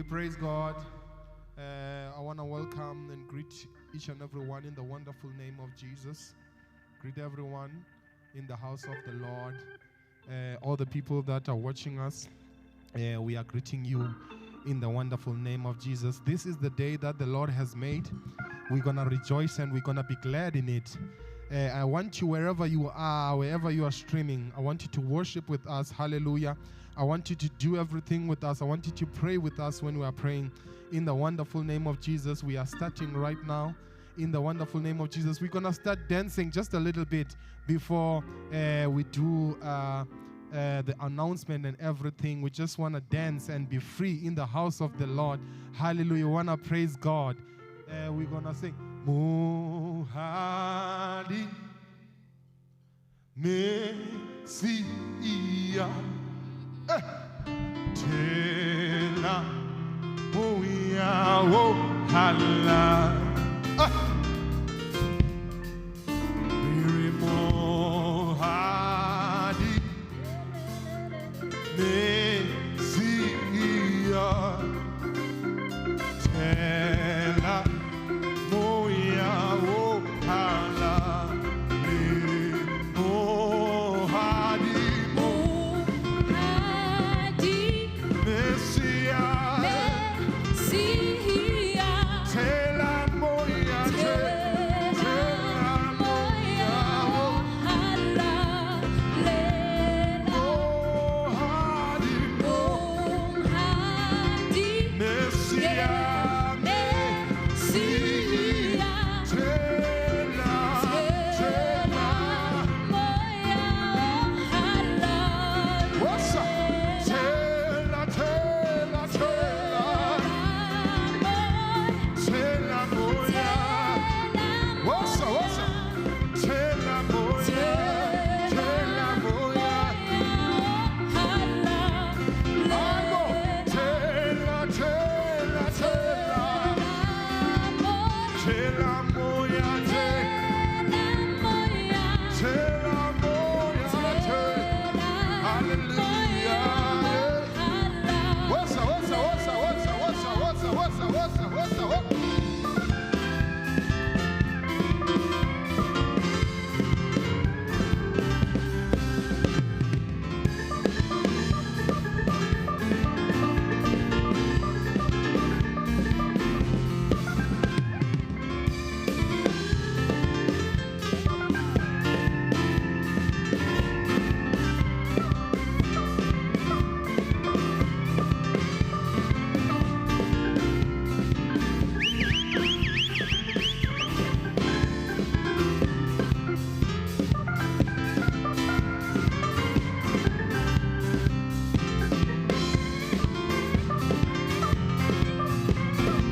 Praise God. I want to welcome and greet each and everyone in the wonderful name of Jesus. Greet everyone in the house of the Lord. All the people that are watching us, we are greeting you in the wonderful name of Jesus. This is the day that the Lord has made. We're going to rejoice and we're going to be glad in it. I want you, wherever you are, wherever you are streaming, I want you to worship with us. Hallelujah. I want you to do everything with us. I want you to pray with us when we are praying. In the wonderful name of Jesus, we are starting right now. In the wonderful name of Jesus, we're going to start dancing just a little bit before we do the announcement and everything. We just want to dance and be free in the house of the Lord. Hallelujah. We want to praise God. We're going to sing. Mohadi Mesia Tela Moya O Hala Mohadi Mesia Tela Moya O Hala Mohadi Mohadi Mesia Mesia Tela Moya Tela Moya O Hala Lela Mohadi Mohadi Mesia Mesia Tela Tela Moya O Hala What's up? Tela, tela, tela, tela moya. What's up? What's up? Tela moya, tela moya. Algo. Tela, tela, tela, tela moya, tela moya, tela. Hallelujah. What's up? What's up? What's up? What's up? What's up? What's up? What's up? What's up? What's up? What's up?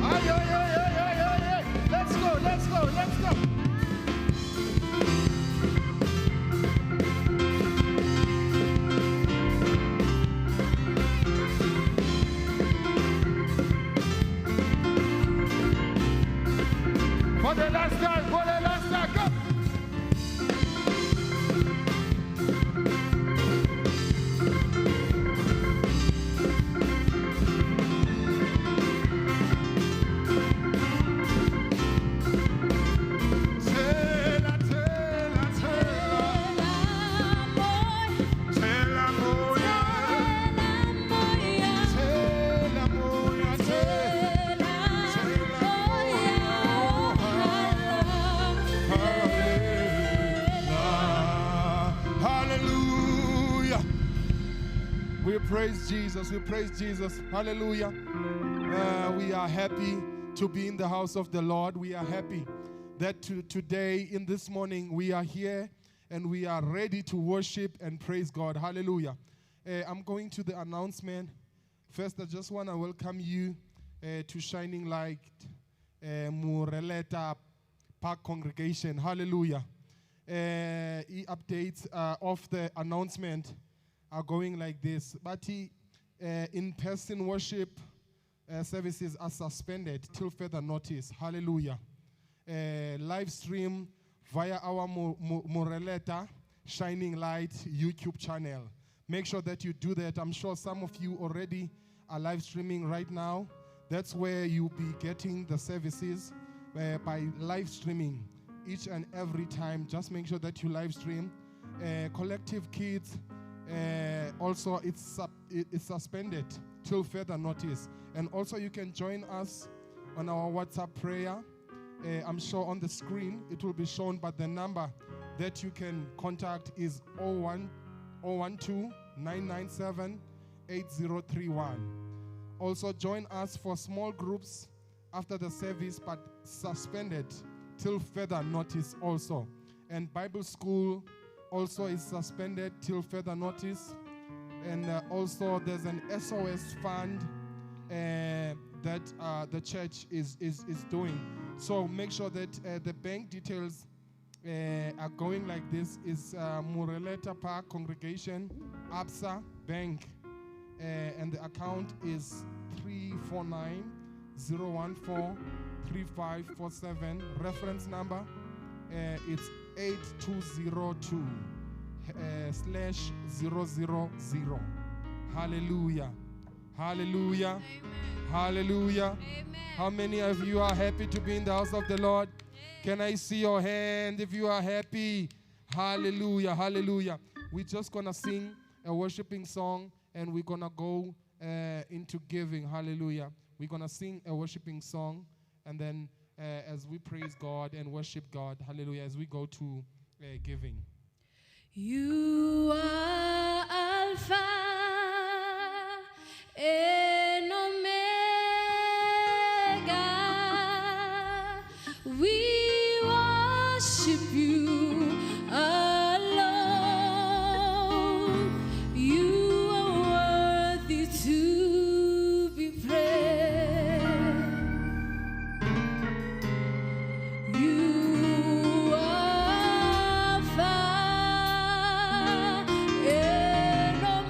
Ay, ay, ay, ay, ay, ay, ay. Let's go, let's go, let's go. For the last time, for the last time, go. Tela, tela, tela, tela moya, tela moya, tela. Hallelujah. We praise Jesus. We praise Jesus. Hallelujah. We are happy to be in the house of the Lord. We are happy that today, in this morning, we are here and we are ready to worship and praise God. Hallelujah. I'm going to the announcement. First, I just want to welcome you to Shining Light Moreleta Park Congregation. Hallelujah. Updates of the announcement are going like this. But in-person worship services are suspended till further notice. Hallelujah. Live stream via our Moreleta Shining Light YouTube channel. Make sure that you do that. I'm sure some of you already are live streaming right now. That's where you'll be getting the services by live streaming each and every time. Just make sure that you live stream. Collective Kids, also it's suspended till further notice. And also you can join us on our WhatsApp prayer. I'm sure on the screen it will be shown, but the number that you can contact is 012 997 8031. Also join us for small groups after the service, but suspended till further notice also. And Bible school also is suspended till further notice. And also there's an SOS fund that the church is doing. So make sure that the bank details are going like this. Is Moreleta Park Congregation, Absa Bank, and the account is 349-014-3547. Reference number, it's 8202 /000. Hallelujah. Hallelujah. Amen. Hallelujah. Amen. How many of you are happy to be in the house of the Lord? Can I see your hand if you are happy? Hallelujah. Hallelujah. We're just going to sing a worshiping song and we're going to go into giving. Hallelujah. We're going to sing a worshiping song, and then as we praise God and worship God, hallelujah, as we go to giving. You are Alpha and Omega. We worship you alone. You are worthy to be praised. You are Alpha and Omega.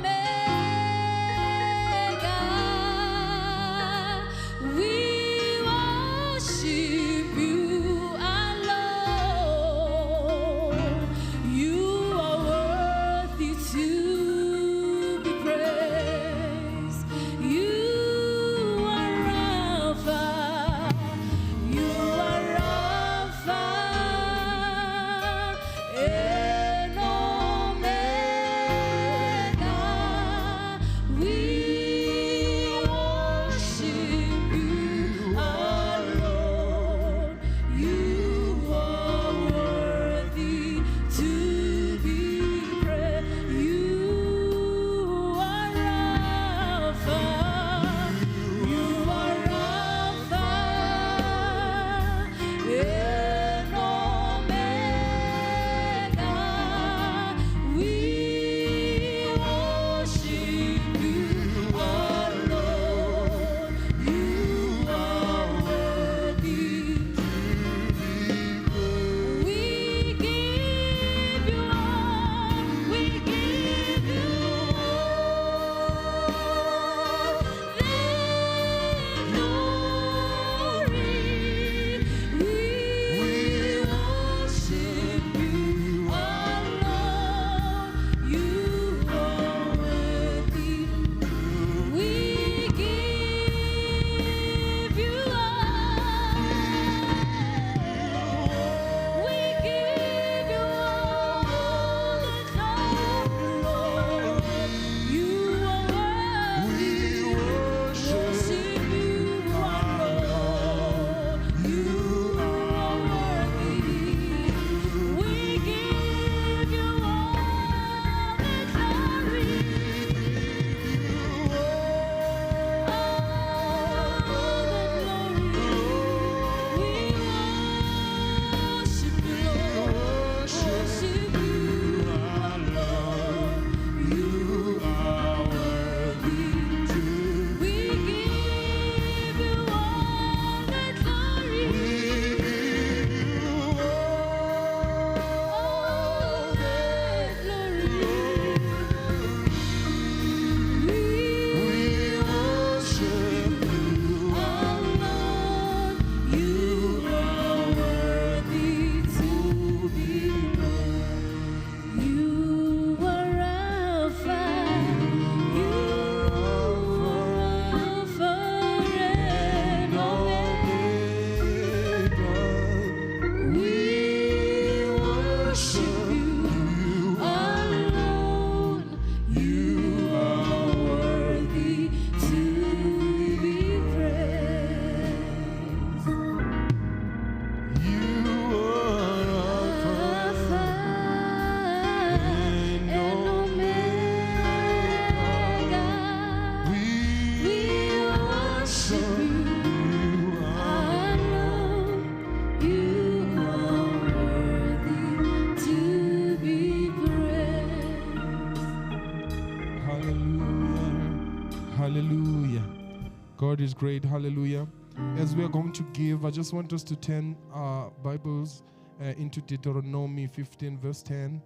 God is great. Hallelujah. As we are going to give, I just want us to turn our Bibles into Deuteronomy 15, verse 10.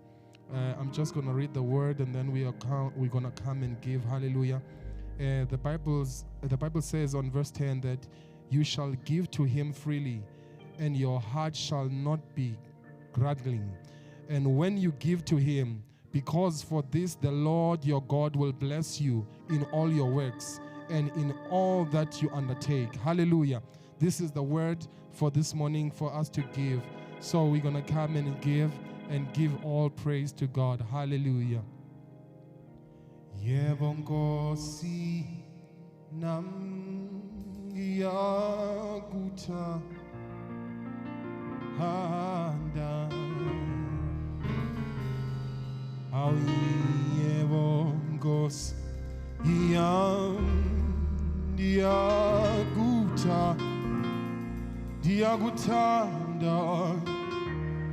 I'm just going to read the word, and then we're going to come and give. Hallelujah. The Bible says on verse 10 that you shall give to him freely, and your heart shall not be grudging. And when you give to him, because for this the Lord your God will bless you in all your works and in all that you undertake. Hallelujah. This is the word for this morning for us to give. So we're going to come and give all praise to God. Hallelujah. Yebo Nkosi nam ngiyakuthanda. Awu yebo Nkosi ngiyakuthanda.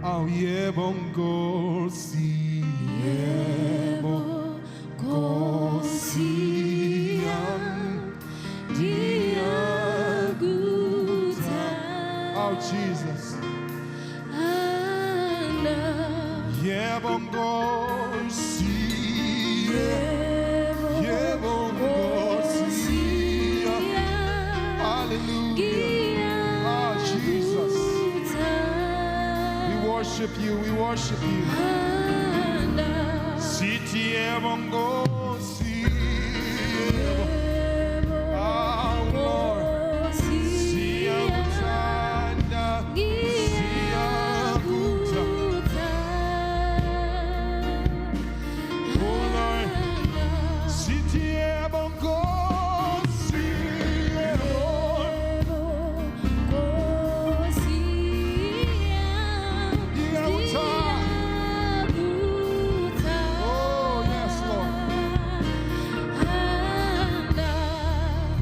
Awu yebo Nkosi, yebo Nkosi ngiyakuthanda. Oh Jesus. Yebo Nkosi, yebo Nkosi. Hallelujah. Ah, Jesus. We worship you, we worship you. Sithi yebo Nkosi, yebo. Ah, Lord. Siyakuthanda, siyakuthanda. Oh Lord. Sithi yebo Nkosi, yebo. Oh, yes, Lord.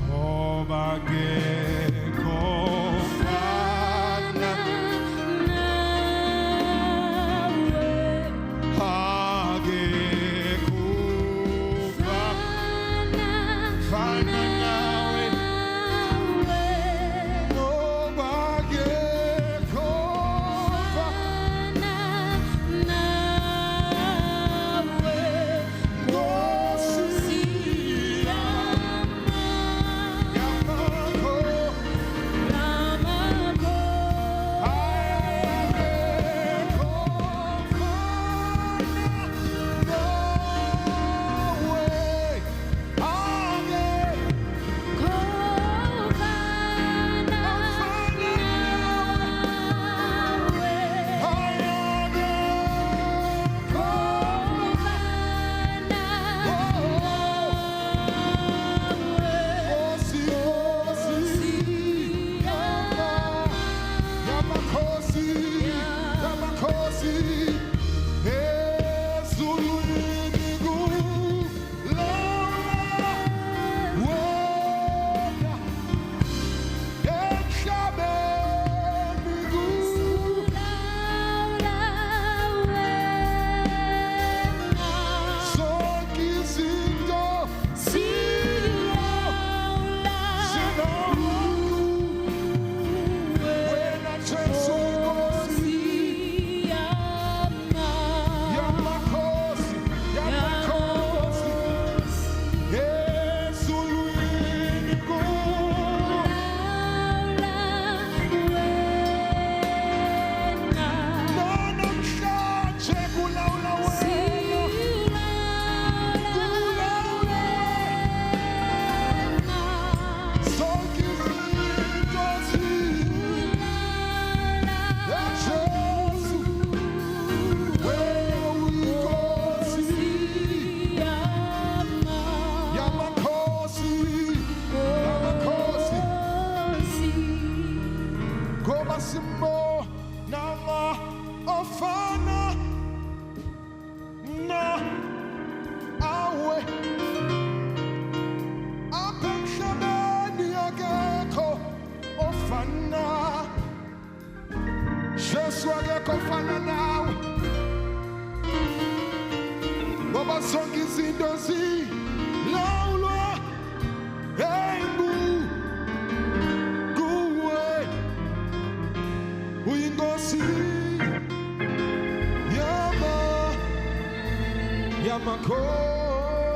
Ngoba akekho ofana, akekho ofana nawe. Ngoba akekho Nkosi yamakho. Akekho ofana nawe. Akekho ofana nawe. Akekho. Nkosi, Nkosi, yamakhosi, yamakhosi, ezulwini kulawula wena, emhlabeni zonke izinto wena Jesu Nkosi, yamakhosi, yamakhosi, ezulwini Namhlanje kulawula wena, kulawula zonke izinto Jesu, wena uyinkosi, yamakhosi, yamakhosi, ngoba simbonanga ofana nawe. Apha emhlabeni akekho ofana, Jesu akekho ofana nawe, ngoba zonke izinto zilawulwa engu. Yamakhosi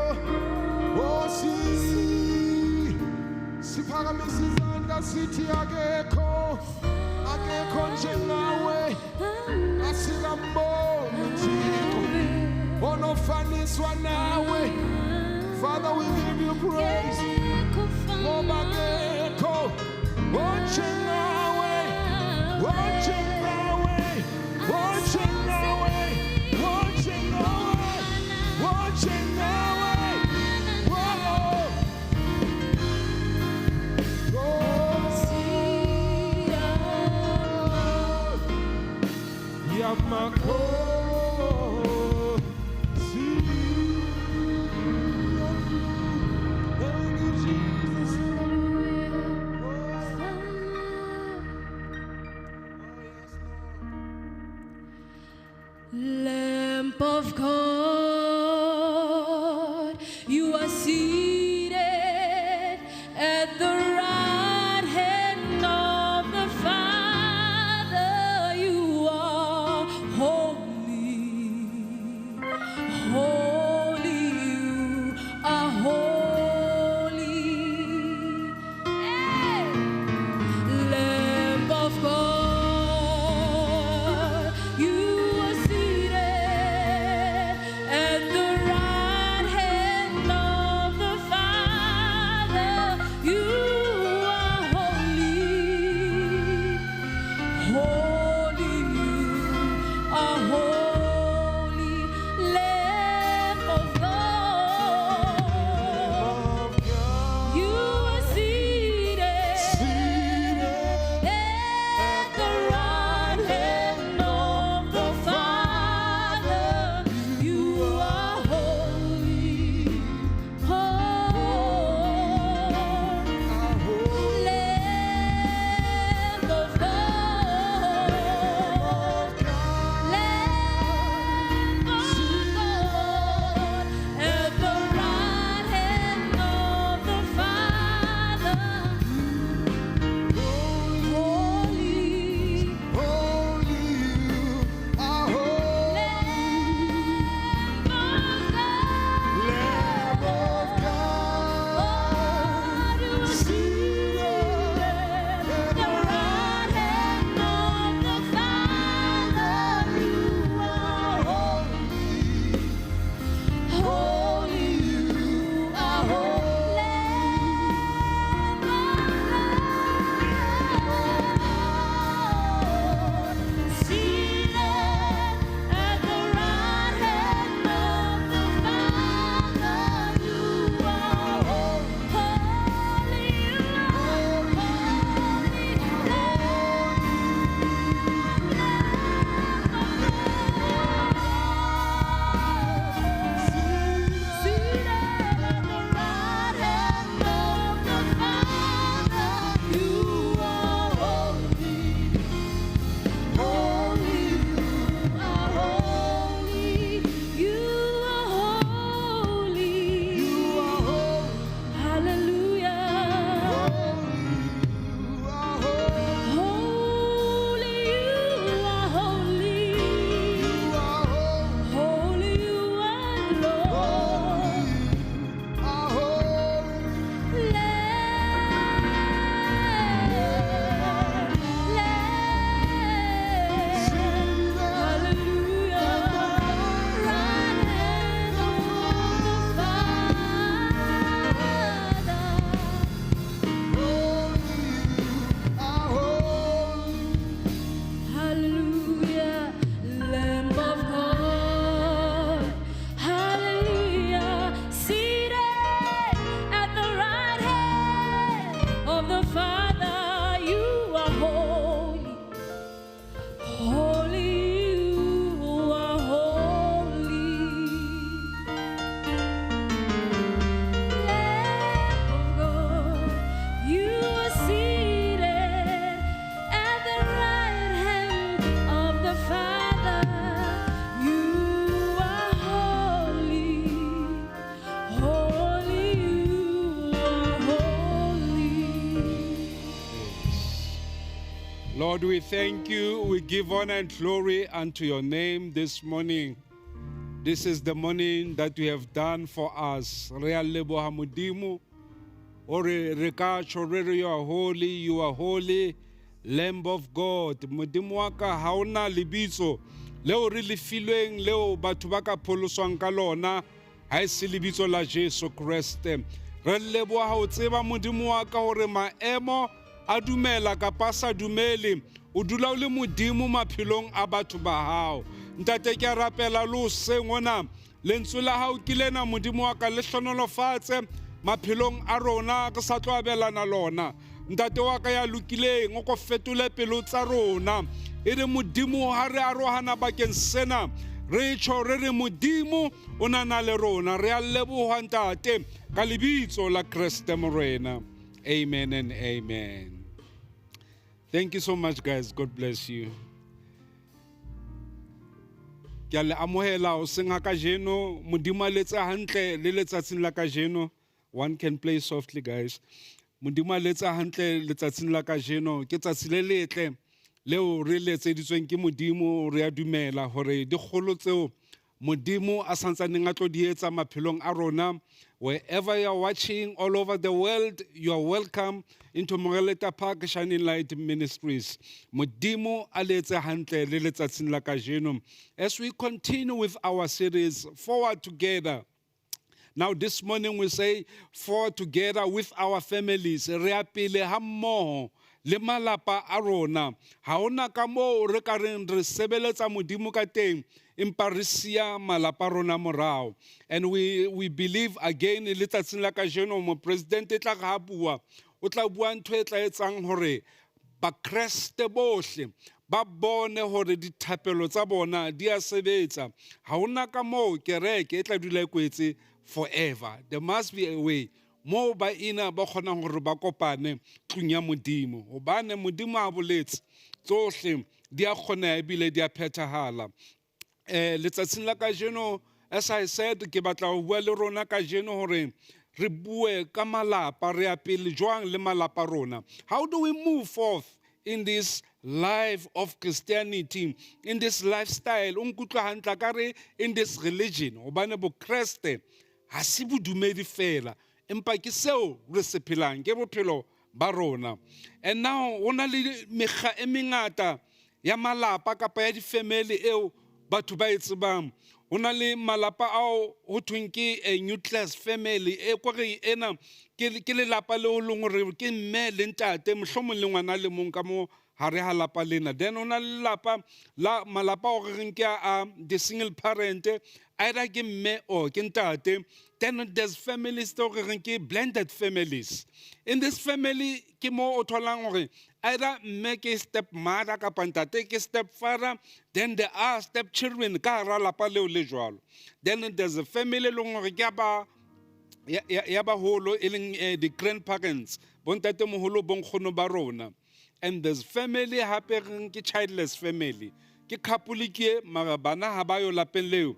siphakamise izandla sithi akekho akekho njengawe asikamboni Thixo onofaniswa nawe. Father, we give you praise ngoba akekho onjengawe onjengawe onjengawe onjengawe onjengawe. Whoa. Yamakhosi. Thank you, Jesus. Oh, yes, Lord. Lamb of God, you are seated at the right hand of the Father. You are holy, holy, you are holy. Hey! Lamb of God, you are seated at the right hand of the Father. You are holy, holy, you are holy, Lamb of God. Of God. You are seated Seated at the right hand of the Father. You are holy, holy, Lamb of God, Lamb of God, at the right hand of the Father. Holy, Holy, you are holy, Lamb of God, Lamb of God. you are seated at the right hand of the Father. You are Holy, holy, you are holy, Lamb of God, seated at the right hand of the Father. You are holy, you are holy, Lamb of God. Seated at the right hand of the Father, you are holy, holy, you are holy, you are holy. You are holy, Hallelujah. holy, you are holy, Holy, you are holy. you are holy, Holy, you are Lord. holy, you are holy. Lamb, hallelujah, right hand of the Father. Holy, you are holy. Hallelujah, Lamb of God. Hallelujah, seated at the right hand of the Father. You are holy, holy, you are holy. Lamb of God, you are seated at the right hand of the Father. You are holy, holy, you are holy. Lord, we thank you. We give honor and glory unto your name this morning. This is the morning that you have done for us. Re a leboha Modimo hore re ka tjho re re you are holy, you are holy, Lamb of God. Modimo wa ka ha ona lebitso leo re le filweng leo batho ba ka pholoswang ka lona ha e se lebitso la Jesu Kreste. Re leboha ho tseba Modimo wa ka hore maemo a dumela kapa a sa dumele, o dula o le Modimo maphelong a batho ba hao. Ntate, ke a rapela le hoseng ona, lentswe la hao ke lena Modimo wa ka, le hlonolofatse maphelong a rona re sa tlo abelana lona. Ntate wa ka ya lokileng, o ko fetole pelo tsa rona. E re Modimo ha re arohana bakeng sena, re tjho re re Modimo o na na le rona. Re a leboha Ntate ka lebitso la Kreste Morena. Amen and amen. Thank you so much, guys. God bless you. Ke a le amohela hoseng ha kajeno. Modimo a letse hantle le letsatsing la kajeno. One can play softly, guys. Modimo a letse hantle letsatsing la kajeno. Ke tsatsi le letle leo re le etseditsweng ke Modimo. Re a dumela hore dikgolo tseo Modimo a santsaneng a tlo di etsa maphelong a rona. Wherever you are watching all over the world, you are welcome into Moreleta Park Shining Light Ministries. Modimo a le etse hantle le letsatsing la kajeno. As we continue with our series Forward Together. Now this morning we say forward together with our families. Re a pele ha mmoho le malapa a rona. Ha hona ka moo re ka reng re sebeletsa Modimo ka teng, empa re siya malapa a rona morao. And we believe again letsatsing la kajeno mopresidente tla re ha bua, o tla bua ntho e tla etsang hore Bakreste bohle ba bone hore dithapelo tsa bona di a sebetsa. Ha hona ka moo kereke e tla dula e kwetse forever. There must be a way moo ba ina ba kgonang hore ba kopane tlung ya Modimo. Hobane Modimo a boletse tsohle di a kgoneha ebile di a phethahala. Letsatsing la kajeno, as I said, ke batla ho bua le rona kajeno hore re bue ka malapa, re ya pele jwang le malapa rona. How do we move forth in this life of Christianity, in this lifestyle? O nkutlwa hantle ka re in this religion, hobane bokreste ha se bodumedi fela, empa ke seo re se phelang, ke bophelo ba rona. And now ho na le mekga e mengata ya malapa kapa ya di-family eo batho ba e tsebang. Ho na le malapa ao ho thweng ke a nucleus family, e kore ena ke lelapa leo leng hore ke mme le ntate, mohlomong le ngwana le mong ka mo hare ha lapa lena. Then ho na le lelapa la malapa ao re reng ke a the single parent, either ke mme or ke ntate. Then there's families tseo re reng ke blended families. In this family ke mo o tholang hore either mme ke stepmother kapa ntate ke stepfather, then there are step children ka hara lapa leo le jwalo. Then there's a family e leng hore ke ya ba ya baholo, e leng the grandparents, bontate moholo, bonkgono ba rona. And there's family hape reng ke childless family. Ke couple ke mara bana ha ba yo lapeng leo.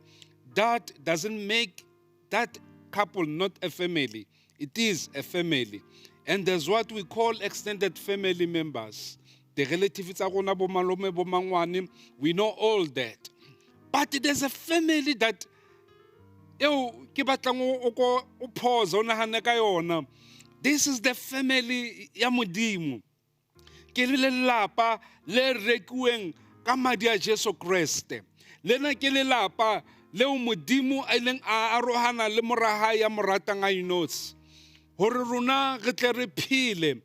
That doesn't make that couple not a family. It is a family. And there's what we call extended family members. The relatives tsa rona, bo malome, bo mangwane, we know all that. But there's a family that eo ke batlang o ko o pause o nahane ka yona. This is the family ya Modimo. Ke le lelapa le rekuweng ka madi a Jesu Kreste. Lena ke lelapa leo Modimo a ileng a arohana le mora hae ya mo ratang a inotshi, hore rona re tle re phele.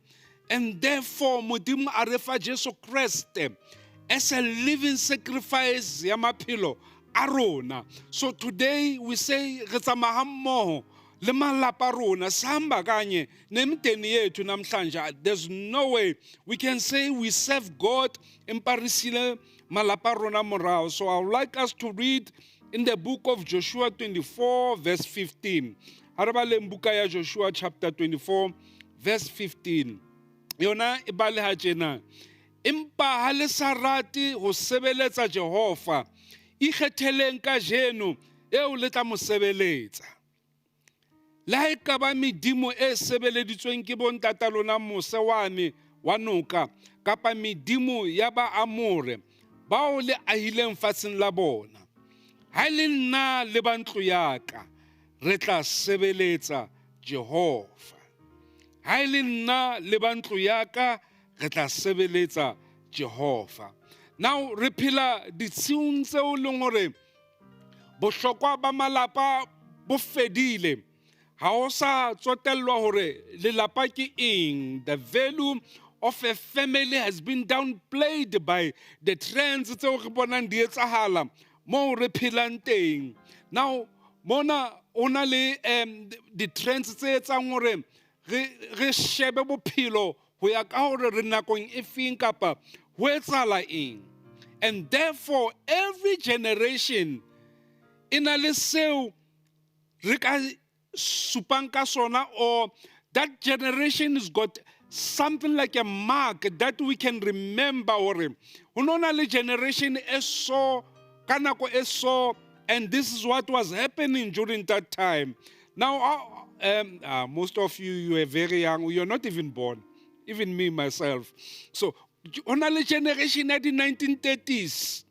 And therefore Modimo a re fa Jesu Kreste as a living sacrifice ya maphelo a rona. So today we say re tsamaya ha mmoho le malapa a rona, sihamba kanye nemindeni yethu namhlanje. There's no way we can say we serve God empa re siile malapa a rona morao. So I would like us to read in the book of Joshua 24 verse 15. Ha re baleng buka ya Joshua chapter 24 verse 15. Yona e baleha tjena: empa ha le sa rate ho sebeletsa Jehova, ikgetheleng kajeno eo le tla mo sebeletsa. Le ha e ka ba medimo e sebeleditsweng ke bontata lona mose wane wa noka, kapa medimo ya ba Amore bao le ahileng fatsheng la bona. Ha e le nna le ba ntlo ya ka, re tla sebeletsa Jehova. Ha e le nna le ba ntlo ya ka, re tla sebeletsa Jehova. Now re phela ditshiung tseo leng hore bohlokwa ba malapa bo fedile. Ha o sa tsotellwa hore lelapa ke eng. The value of a family has been downplayed by the trends tseo re bonang di etsahala moo re phelang teng. Now mona o na le di-trends tse etsang hore re shebe bophelo ho ya ka hore re nakong e feng kapa ho etsahala eng. And therefore every generation e na le seo re ka supang ka sona, or that generation has got something like a mark that we can remember hore ho no na le generation e so ka nako e so, and this is what was happening during that time. Now most of you, you are very young, you're not even born, even me myself. So ho na le generation ya di-1930s,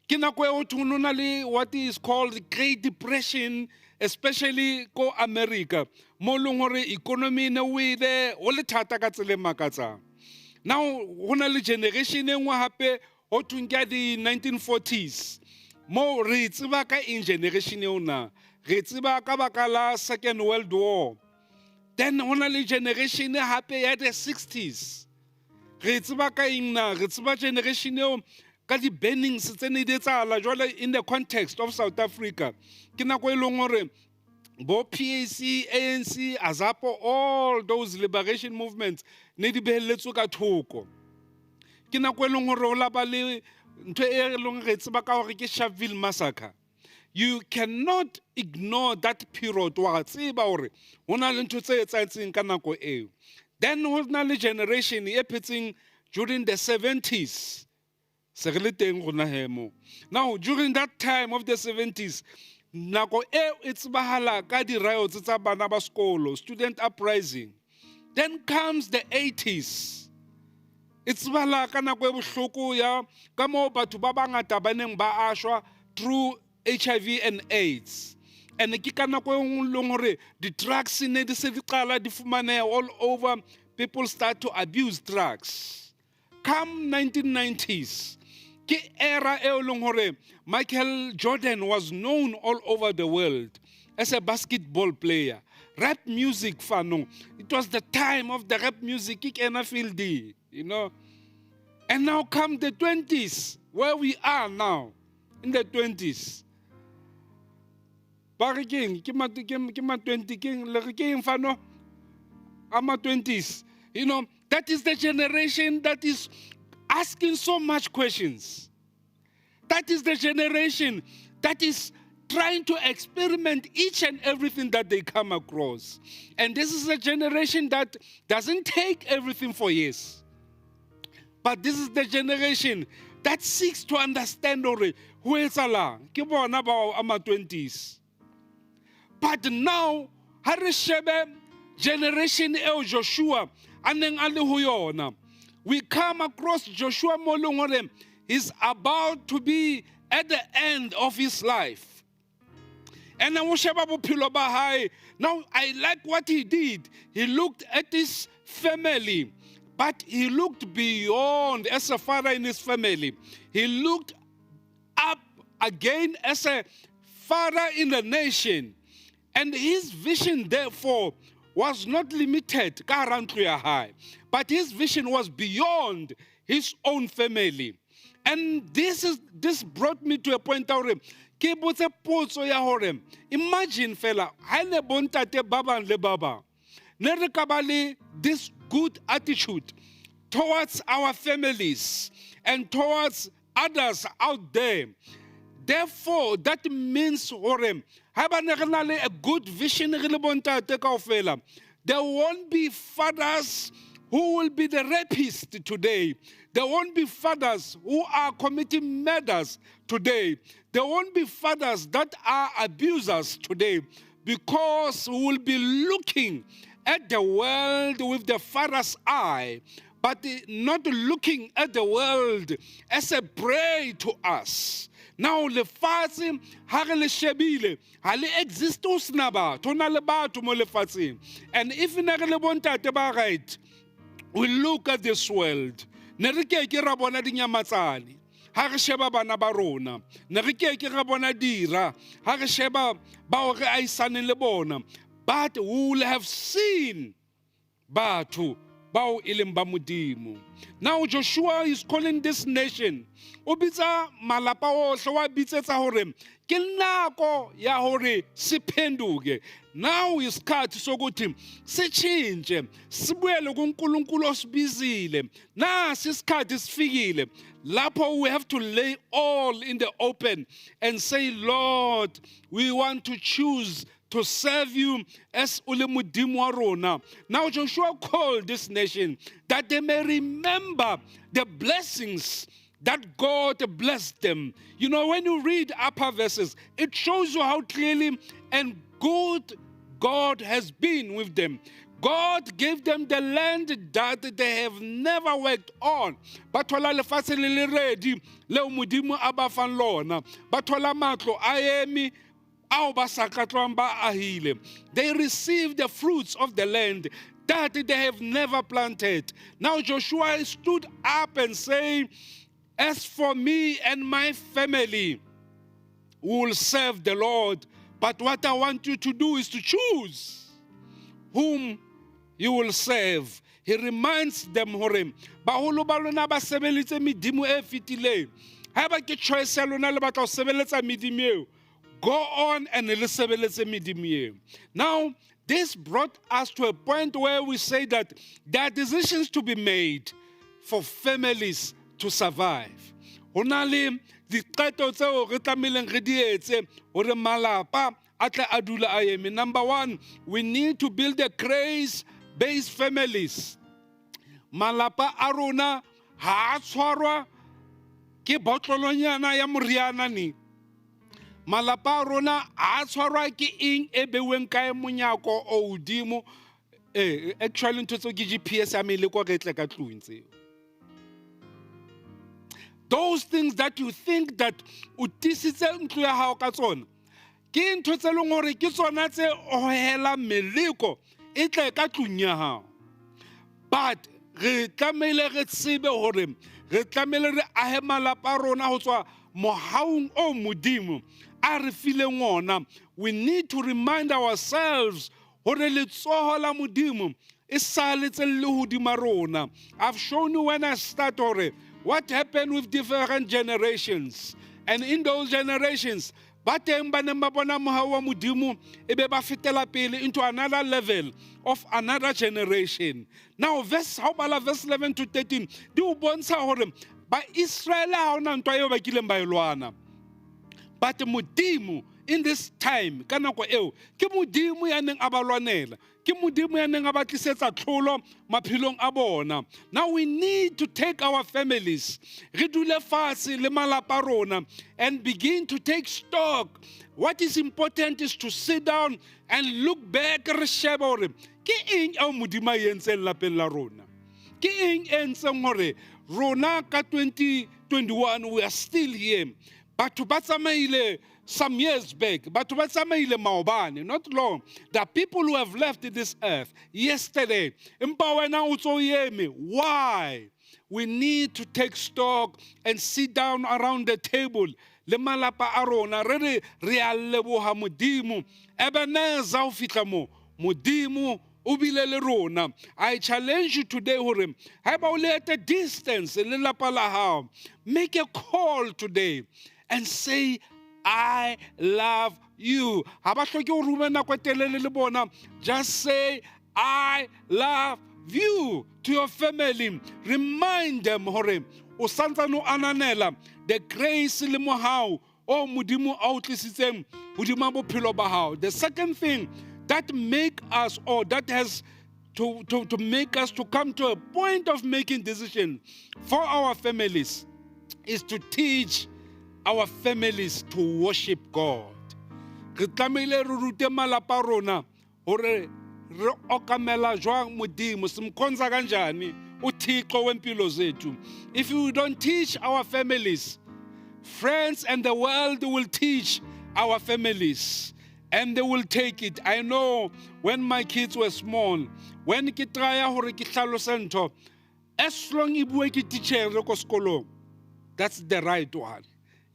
ke nako e ho thweng ho na le what is called the Great Depression, especially ko America, mo leng hore economy ne wele ho le thata ka tsela e makatsang. Now ho na le generation e nngwe hape ho thweng ke ya di-1940s, mo re tseba ka eng generation eo na? Re tseba ka baka la Second World War. Then ho na le generation hape ya the 60s. Re tseba ka eng na? Re tseba generation eo ka di-burnings tse ne di etsahala jwale in the context of South Africa. Ke nako e leng hore bo PAC, ANC, AZAPO, all those liberation movements ne di behelletswe ka thoko. Ke nako e leng hore ho la ba le ntho e leng re tseba ka hore ke Sharpeville massacre. You cannot ignore that period, wa tseba hore ho na le ntho tse etsahetseng ka nako eo. Then ho na le generation e phetseng during the 70s. Se re le teng rona he mo. Now during that time of the 70s, nako eo e tsebahala ka di-riots tsa bana ba sekolo, student uprising. Then comes the 80s. E tsebahala ka nako e bohloko ya ka moo batho ba bangata ba neng ba ashwa through HIV and AIDS. And ke ka nako e nngwe leng hore di-drugs ne di se di qala di fumaneha all over, people start to abuse drugs. Come 1990s, ke era e leng hore Michael Jordan was known all over the world as a basketball player. Rap music fanong, it was the time of the rap music, ke kena field, you know. And now come the 20s, where we are now, in the 20s. Ba re keng? Ke ma 20 keng? Le re keng fano? A ma 20s. You know, that is the generation that is asking so much questions. That is the generation that is trying to experiment each and everything that they come across. And this is a generation that doesn't take everything for yes. But this is the generation that seeks to understand hore ho etsahalang. Ke bona bao a ma 20s. But now, ha re shebe generation eo Joshua a neng a le ho yona, we come across Joshua mo leng hore he's about to be at the end of his life. And o sheba bophelo ba hae. Now, I like what he did. He looked at his family, but he looked beyond as a father in his family. He looked up again as a father in the nation. And his vision, therefore, was not limited ka hara ntlo ya hae, but his vision was beyond his own family. And this brought me to a point hore ke botse potso ya hore imagine fela ha ne bontate ba bang le ba bang ne re ka ba le this good attitude towards our families and towards others out there. Therefore, that means hore ha ba ne re na le a good vision re le bontate kaofela, there won't be fathers who will be the rapists today. There won't be fathers who are committing murders today. There won't be fathers that are abusers today, because we will be looking at the world with the father's eye. but not looking at the world as a prey to us. Now lefatshe ha re le shebile ha le exist o sena batho, ho na le batho mo lefatsheng. And if ne re le bontate ba right, we look at this world, ne re ke ke ra bona dinyamatsane ha re sheba bana ba rona, ne re ke ke ra bona dira ha re sheba bao re ahisaneng le bona, but we will have seen batho bao e leng ba Modimo. Now Joshua is calling this nation, o bitsa malapa ohle, wa bitsetsa hore ke nako ya hore siphenduke. Now isikhathi sokuthi sitshintshe, sibuyele kuNkulunkulu osibizile. Nasi isikhathi sifikile lapho we have to lay all in the open and say, Lord, we want to choose to serve you as o le Modimo wa rona. Now Joshua called this nation that they may remember the blessings that God blessed them. When you read upper verses, it shows you how clearly and good God has been with them. God gave them the land that they have never worked on. Ba thola lefatshe le le ready leo Modimo a ba fang lona. Ba thola matlo a eme ao ba sa ka tlohang ba ahile. They received the fruits of the land that they have never planted. Now Joshua stood up and said, as for me and my family, we will serve the Lord. But what I want you to do is to choose whom you will serve. He reminds them hore baholo ba lona ba sebelitse medimo e fetileng. Haeba ke choice ya lona le batla ho sebeletsa medimo eo, go on and le sebeletse medimo eo. Now, this brought us to a point where we say that there are decisions to be made for families to survive. Ho na le diqeto tseo re tlamehileng re di etse hore malapa a tle a dule a eme. Number one, we need to build a grace-based families. Malapa a rona ha a tshwarwa ke botlolonyana ya moriana ni. Malapa a rona ha a tshwarwa ke eng e beuweng kae monyako o hodimo. Actually ntho tseo ke GPS ya meleko re tle ka tlung tseo. Those things that you think that o tiisitse ntlo ya hao ka tsona, ke ntho tse leng hore ke tsona tse hohelang meleko e tle ka tlung ya hao. But re tlamehile re tsebe hore re tlamehile re ahe malapa a rona ho tswa mohaung o Modimo a re fileng ona. We need to remind ourselves hore letsoho la Modimo e saletse le hodima rona. I've shown you when I start hore what happened with different generations. And in those generations, ba teng ba neng ba bona mohau wa Modimo e be ba fetela pele into another level of another generation. Now, verse, ha o bala verse 11 to 13, di o bontsha hore ba Israel ha hona ntwa eo ba kileng ba e lwana. But Modimo in this time, ka nako eo, ke Modimo ya neng a ba lwanela. Ke Modimo ya neng a ba tlisetsa tlholo maphelong a bona. Now we need to take our families, re dule fatshe le malapa a rona, and begin to take stock. What is important is to sit down and look back, re shebe hore ke eng eo Modimo a e entseng lapeng la rona. Ke eng e entseng hore rona ka 2021 we are still here. Batho ba tsamaile some years back, batho ba tsamaile maobane, not long. The people who have left this earth yesterday. Empa wena o ntso eme. Why? We need to take stock and sit down around the table le malapa a rona re re re a leboha Modimo. Ebenezer ho fihla mo, Modimo o bile le rona. I challenge you today hore haeba o le at a distance le lapa la hao, make a call today and say, I love you. Ha ba hloke ho ruma nako e telele le bona. Just say, I love you to your family. Remind them hore o santsane o ananela the grace le mohau o Modimo a o tlisitseng hodima bophelo ba hao. The second thing that make us, or that has to make us to come to a point of making decision for our families, is to teach our families to worship God. Re tlamehile re rute malapa a rona hore re okamela jwang Modimo, simkhonza kanjani uThixo wempilo zethu. If we don't teach our families, friends and the world will teach our families and they will take it. I know when my kids were small, when ke try hore ke hlalose ntho, as long e bue ke teacher ko sekolong, that's the right one.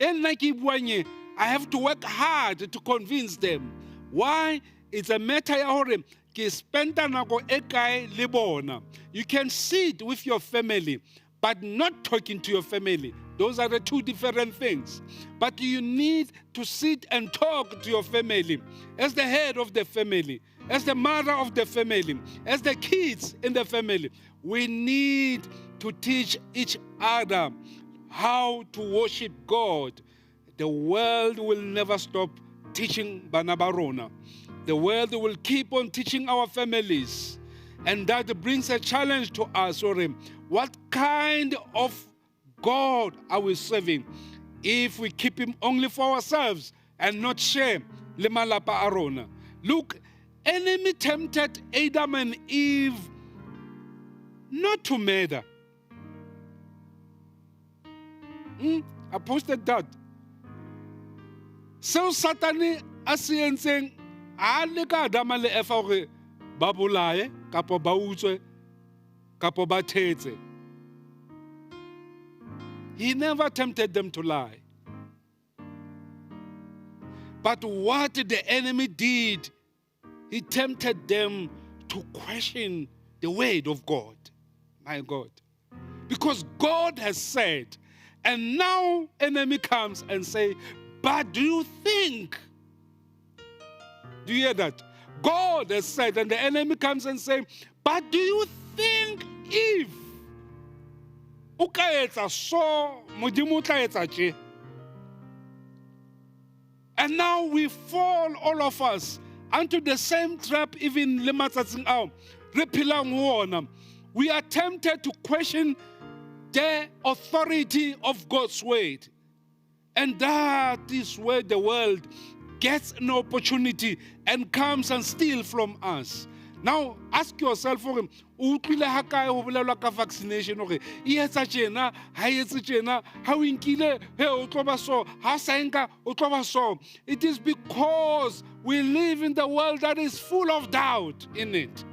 E nna ke e buang e, I have to work hard to convince them. Why? It's a matter ya hore ke spenda nako e kae le bona. You can sit with your family, but not talking to your family. Those are the two different things. But you need to sit and talk to your family as the head of the family, as the mother of the family, as the kids in the family. We need to teach each other how to worship God. The world will never stop teaching bana ba rona. The world will keep on teaching our families. And that brings a challenge to us. Or what kind of God are we serving if we keep him only for ourselves and not share le malapa a rona? Look, enemy tempted Adam and Eve not to murder. I posted that. Seo Satane a se entseng, a leka Adama le Eva hore ba bolaye kapa ba utswe kapa ba thetse. He never tempted them to lie. But what the enemy did, he tempted them to question the word of God. My God. Because God has said, and now enemy comes and say, but do you think? Do you hear that? God has said, and the enemy comes and say, but do you think if o ka etsa so, Modimo o tla etsa tje? And now we fall, all of us, onto the same trap, even le matsatsing ao re phelang ho ona. We are tempted to question the authority of God's word. And that is where the world gets an opportunity and comes and steals from us. Now, ask yourself, hore, o utlwile ha kae ho bolelwa ka vaccination hore e etsa tjena, ha e etse tjena, ha o nkile, he, o tlo ba so, ha o sa e nka, o tlo ba so. It is because we live in the world that is full of doubt in it.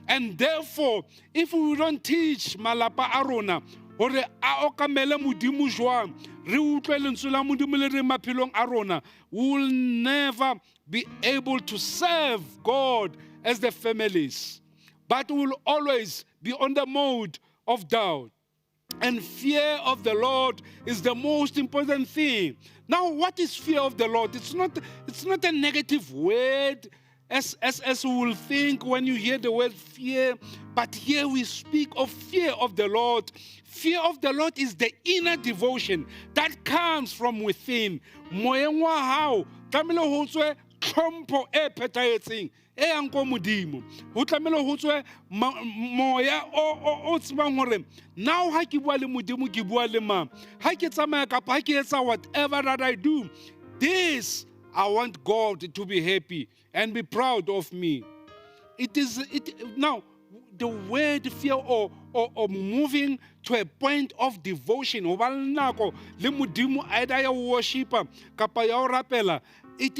And therefore, if we don't teach malapa a rona hore a okamele Modimo jwang, re utlwe lentswe la Modimo le reng maphelong a rona, we will never be able to serve God as the families, but we will always be on the mode of doubt. And fear of the Lord is the most important thing. Now, what is fear of the Lord? It's not a negative word as we will think when you hear the word fear. But here we speak of fear of the Lord. Fear of the Lord is the inner devotion that comes from within. Moyeng wa hao, tlamehile ho tswe tlhompho e phethahetseng e yang ko Modimo. Ho tlamehile ho tswe moya o tsebang hore now ha ke bua le Modimo, ke bua le mang. Ha ke tsamaya kapa ha ke etsa whatever that I do, this I want God to be happy and be proud of me. It is it now the word fear or moving to a point of devotion. Ho ba le nako le Modimo either ya ho worshipa kapa ya ho rapela. It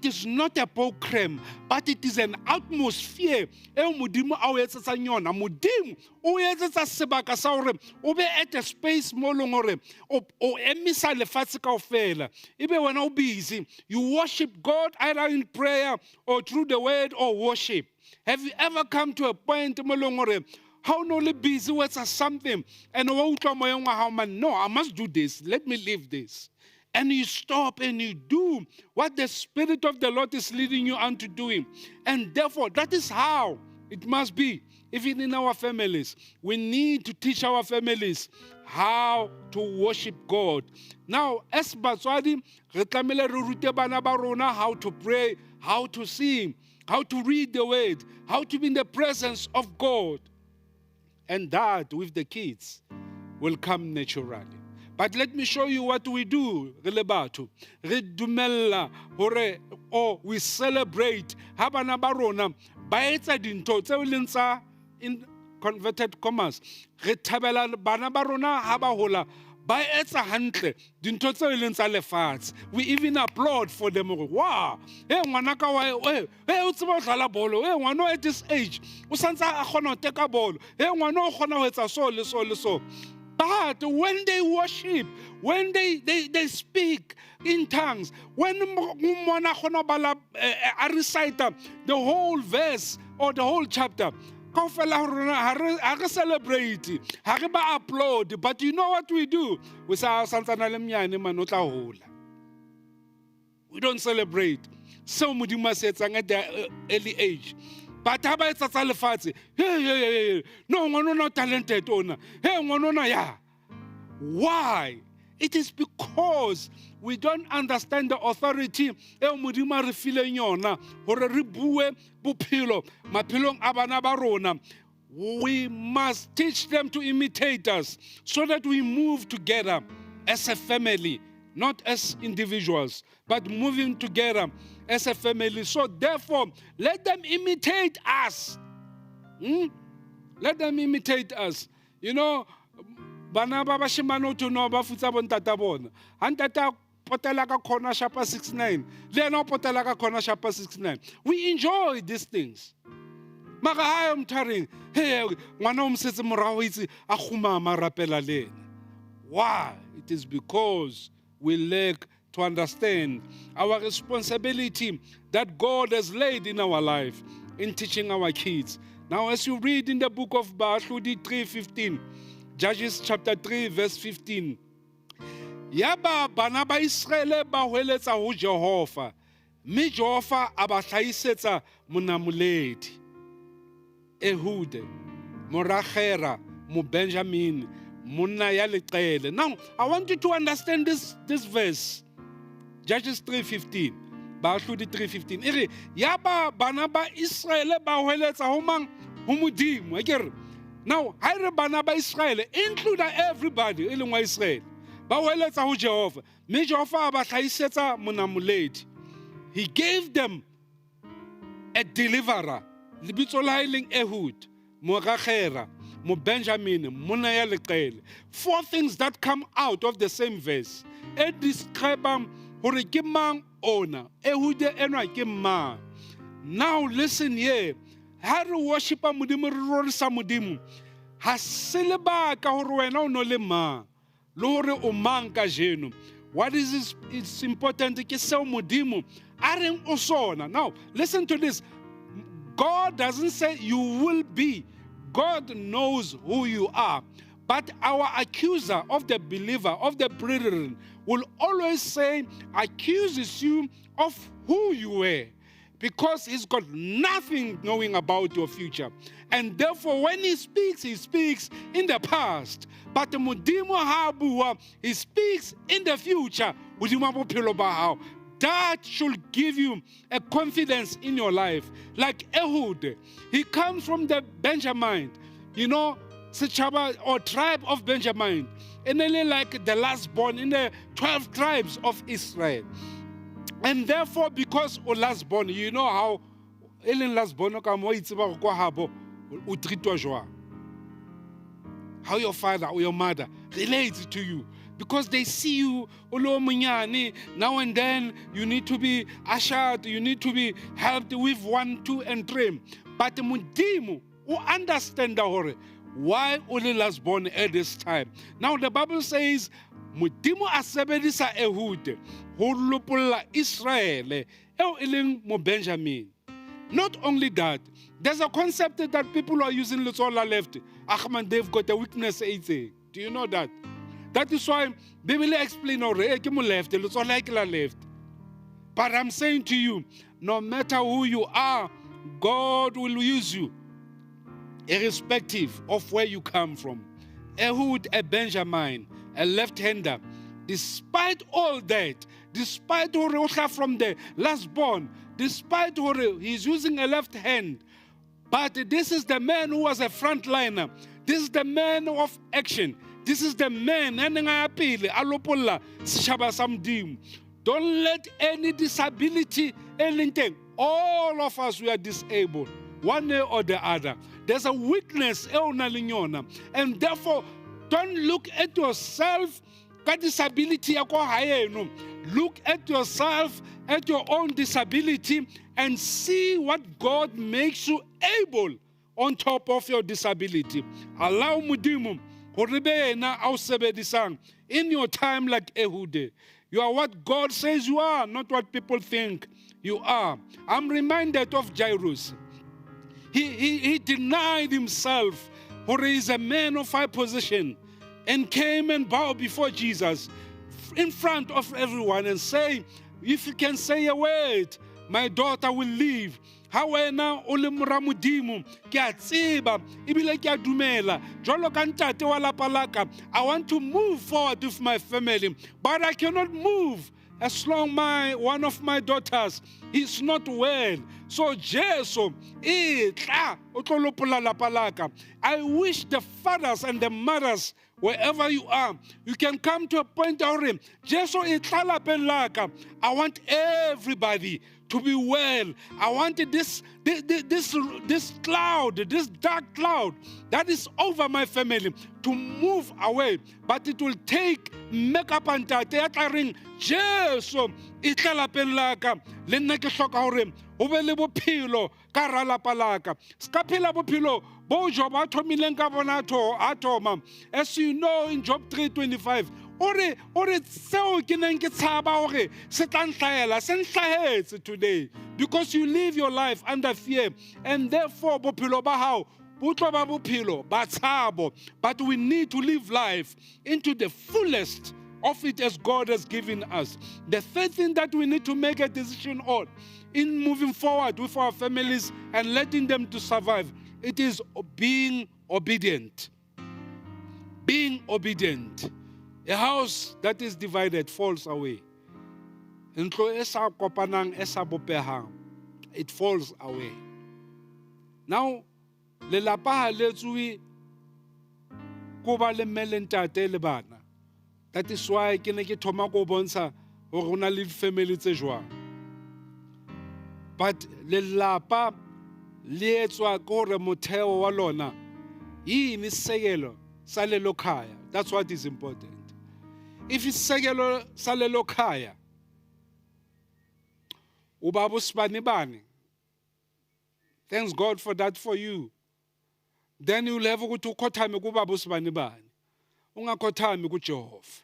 is not a program, but it is an atmosphere eo Modimo a o etsetsang yona. Modimo o etsetsa sebaka sa hore o be at a space mo leng hore o emisa lefatshe kaofela. Ebe wena o busy. You worship God either in prayer or through the word or worship. Have you ever come to a point mo leng hore ha o no le busy with something and wa utlwa moyeng wa hao, man, no, I must do this. Let me leave this. And you stop and you do what the Spirit of the Lord is leading you unto doing. And therefore, that is how it must be. Even in our families, we need to teach our families how to worship God. Now, as batswadi, re tlamehile re rute bana ba rona how to pray, how to sing, how to read the word, how to be in the presence of God. And that, with the kids, will come naturally. But let me show you what we do, re le batho. Re dumella hore, or we celebrate ha bana ba rona ba etsa dintho tseo e leng tsa in converted commas. Re thabela bana ba rona ha ba hola ba etsa hantle dintho tseo e leng tsa lefatshe. We even applaud for them hore wow, hey ngwanaka wa hey, hey o tseba ho dlala bolo, hey ngwana at this age o santse a kgona ho teka bolo, hey ngwana o kgona ho etsa so le so le so. But when they worship, when they speak in tongues, when ngwana a kgona ho bala, a recite the whole verse or the whole chapter, kaofela ho rona ha re celebrate, ha re ba applaud, but you know what we do? We say, ah, santsana le mnyane, man, o tla hola. We don't celebrate seo Modimo a se etsang at the early age. But ha ba etsa tsa lefatshe, hey, hey, hey, hey, no, ngwana ona o talented ona. Hey, ngwana ona, ya. Why? It is because we don't understand the authority eo Modimo a re fileng yona hore re bue bophelo maphelong a bana ba rona. We must teach them to imitate us so that we move together as a family, not as individuals, but moving together as a family. So therefore, let them imitate us. Let them imitate us. You know, bana ba bashimane o thwe no ba futsa bontata bona. Ha ntate a potela ka corner shapa 69, le yena o potela ka corner shapa 69. We enjoy these things. Mara ha yo motho a reng, hey, ngwana o mo setse morao o itse a kgumama a rapela le yena. Why? It is because we lack to understand our responsibility that God has laid in our life in teaching our kids. Now, as you read in the book of Baahlodi 3:15, Judges chapter 3, verse 15. Yaba bana ba Israele ba hweletsa ho Jehova, mme Jehova a ba hlahisetsa monamoledi. Ehude, mora Gera, mo Benjamin, monna ya leqele. Now, I want you to understand this verse. Judges 3:15. Baahlodi 3:15. E re, yaba bana ba Israele ba hweletsa ho mang? Ho Modimo. E ke re, now, ha e re bana ba Israele, include everybody e leng wa Israele. Ba hweletsa ho Jehova, mme Jehova a ba hlahisetsa monamoledi. He gave them a deliverer. Lebitso la hae leng Ehud, mora Gera, mo Benjamin, monna ya leqele. Four things that come out of the same verse. E describang hore ke mang ona. Ehud enwa ke mang. Now listen here. Ha re worshipa Modimo, re rorisa Modimo, ha se lebaka hore wena o no le mang, le hore o mang kajeno. What is this? It's important ke seo Modimo a reng o sona. Now listen to this. God doesn't say you will be. God knows who you are. But our accuser of the believer, of the brethren, will always say, accuses you of who you were, because he's got nothing knowing about your future. And therefore, when he speaks, he speaks in the past. But Modimo ha bua, he speaks in the future. Modimo a bophelo ba hao. That should give you a confidence in your life. Like Ehud, he comes from the Benjamin, setjhaba or tribe of Benjamin. And then like the last born in the 12 tribes of Israel. And therefore, because o last born, you know how e leng last born ka mo itse ba go kwa habo o treatwa jwang. How your father or your mother relates to you. Because they see you o le o monyane, now and then you need to be ushered, you need to be helped with 1, 2, and 3. But Modimo o understand hore why o le last born at this time. Now the Bible says Modimo a sebedisa Ehud ho lopolla Israele eo e leng mo Benjamin. Not only that, there's a concept that people are using letsoho la left. Ahman, they've got a weakness e itseng. Do you know that? That is why Bible explain hore e ke mo left, letsoho la ke la left. But I'm saying to you, no matter who you are, God will use you, irrespective of where you come from. Ehud, a Benjamin, a left-hander, despite all that, despite hore o hla from the last born, despite hore he's using a left hand, but this is the man who was a frontliner. This is the man of action. This is the man ya neng a ya pele, a lopolla setjhaba sa Modimo. Don't let any disability e leng teng. All of us, we are disabled, one way or the other. There's a weakness e o nang le yona. And therefore, don't look at yourself ka disability ya ko haeno. Look at yourself, at your own disability, and see what God makes you able on top of your disability. Allow Modimo hore be yena a o sebedisang in your time like Ehude. You are what God says you are, not what people think you are. I'm reminded of Jairus. He denied himself, for he is a man of high position, and came and bowed before Jesus in front of everyone and say, if you can say a word, my daughter will live. Ha wena o le mora Modimo, ke a tseba ebile ke a dumela jwalo ka ntate wa lapa la ka, I want to move forward with my family, but I cannot move as long my one of my daughters is not well. So Jesu e tla o tlo lopolla lapa la ka. I wish the fathers and the mothers, wherever you are, you can come to a point hore Jesu e tla lapeng la ka. I want everybody to be well. I want this cloud, this dark cloud that is over my family to move away. But it will take makeup and ntate ya tla reng Jesu e tla lapeng la ka, le nna ke hloka hore ho be le bophelo ka hara lapa la ka. Se ka phela bophelo bo Job a thomileng ka bona a thoma. As you know, in Job 3:25, o re seo ke neng ke tshaba hore se tla nhlahela, se nhlahetse today, because you live your life under fear, and therefore bophelo ba hao bo tlo ba bophelo ba tshabo. But we need to live life into the fullest of it as God has given us. The third thing that we need to make a decision on in moving forward with our families and letting them to survive, it is being obedient. Being obedient. A house that is divided falls away. Ntlo e sa kopanang, e sa bopehang, it falls away. Now, lelapa ha le etsuwe ko ba le mme le ntate le bana. That is why ke ne ke thoma ko bontsha hore ho na le di-family tse jwang. But lelapa le etswa ke hore motheo wa lona yini, isisekelo salelo khaya. That's what is important. If isisekelo salelo khaya ubaba usibani bani, thanks God for that for you, then you'll have ukuthi ukhothame kubaba usibani bani, ungakhothami kuJehova.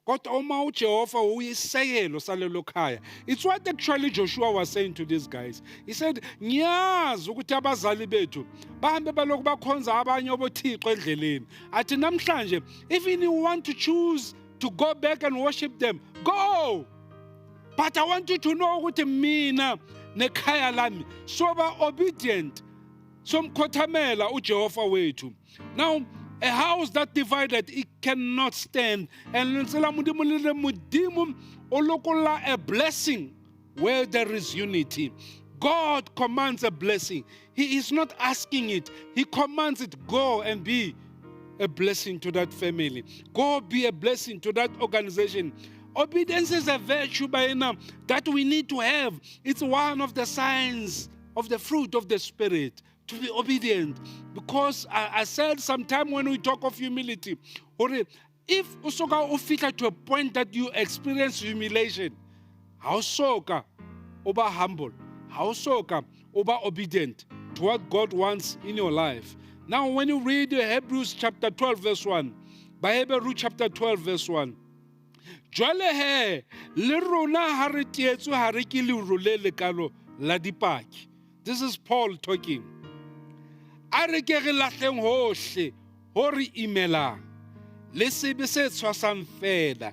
Kodwa uma uJehova uyisekelo salelo khaya, it's what actually Joshua was saying to these guys. He said, ngiyazi ukuthi abazali bethu bahambe balokhu bakhonza abanye obothixo endleleni. Athi namhlanje, even you want to choose to go back and worship them, go, but I want you to know ukuthi mina nekhaya lami soba obedient, somkhothamela uJehova wethu. Now, a house that divided, it cannot stand. And lentswe la Modimo le re Modimo o lokolla a blessing where there is unity. God commands a blessing. He is not asking it, he commands it. Go and be a blessing to that family. Go be a blessing to that organization. Obedience is a virtue by now that we need to have. It's one of the signs of the fruit of the Spirit, to be obedient. Because I said sometime when we talk of humility, or if o soka o fihla to a point that you experience humiliation, ha o soka o ba humble, ha o soka o ba obedient to what God wants in your life. Now, when you read Hebrews chapter 12, verse 1, by Hebrews chapter 12, verse 1, jwale he le rona ha re teetswe hare ke leru le lekalo la dipaki. This is Paul talking. A re ke re lahleng hohle ho re imelang le sebe se tshwasang fela,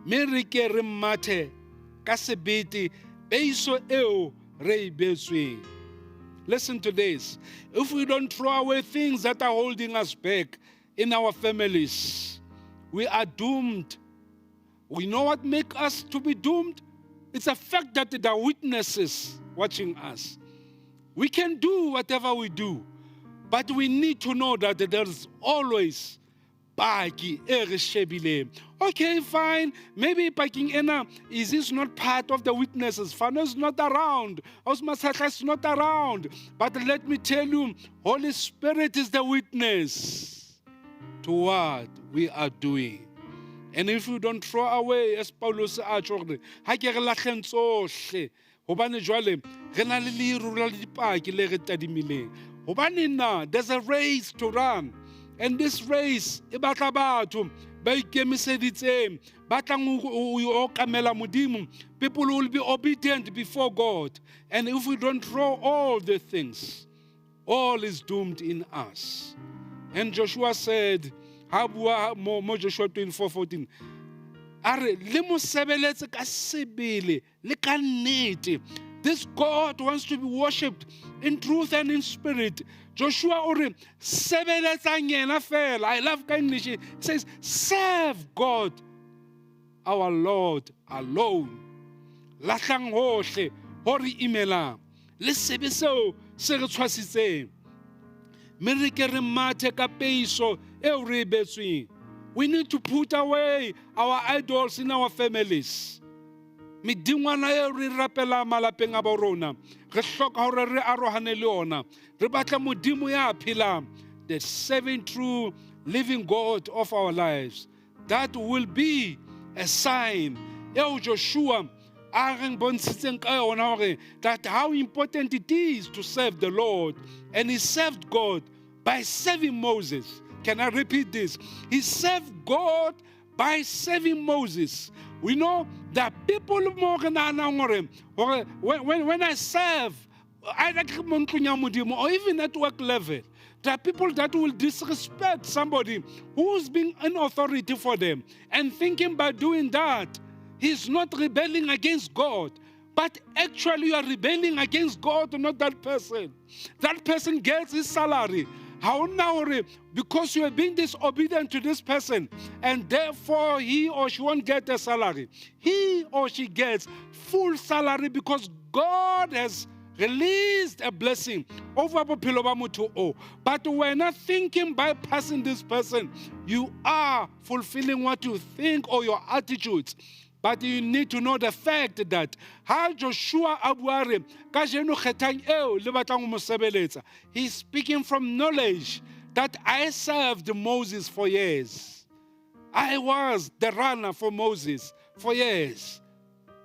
mme re ke re mathe ka sebete peiso eo re e beetsweng. Listen to this. If we don't throw away things that are holding us back in our families, we are doomed. We know what makes us to be doomed? It's a fact that there are witnesses watching us. We can do whatever we do, but we need to know that there's always Paki e re shebileng. Okay, fine. Maybe parking ena is this not part of the witnesses. Fano is not around. Osmasahla is not around. But let me tell you, Holy Spirit is the witness to what we are doing. And if you don't throw away, as Paulus a tjho hore, ha ke re lahleng tsohle, hobane jwale re na le leru la dipaki le re tadimileng. Hobane na, there's a race to run. And this race e batla batho ba ikemiseditseng, ba tlang ho okamela Modimo. People will be obedient before God. And if we don't throw all the things, all is doomed in us. And Joshua said, ha bua mo Joshua 24:14, a re, le mo sebeletse ka sebele le ka nnete. This God wants to be worshipped in truth and in spirit. Joshua o re, sebeletsang yena fela. I love ka English. It says, serve God, our Lord alone. Lahlang hohle ho re imelang. Le sebe seo se re tshwasitseng. Mme re ke re mathe ka peiso eo re e betsweng. We need to put away our idols in our families. Medingwana eo re rapelang malapeng a bo rona, re hloka hore re arohane le yona. Re batla Modimo ya phelang, the seven true living God of our lives. That will be a sign eo Joshua a reng bontshitseng ka yona hore that how important it is to serve the Lord. And he served God by serving Moses. Can I repeat this? He served God by serving Moses. We know that people mo re nahanang hore when I serve, either ke mo ntlong ya Modimo or even at work level, there are people that will disrespect somebody who's being in authority for them and thinking by doing that, he's not rebelling against God. But actually you are rebelling against God, not that person. That person gets his salary. How now, because you have been disobedient to this person, and therefore he or she won't get a salary. He or she gets full salary because God has released a blessing over bophelo ba motho o. But we're not thinking bypassing this person. You are fulfilling what you think or your attitudes. But you need to know the fact that ha Joshua a bua re, kajeno kgethang eo le batlang ho mo sebeletsa, he's speaking from knowledge that I served Moses for years. I was the runner for Moses for years.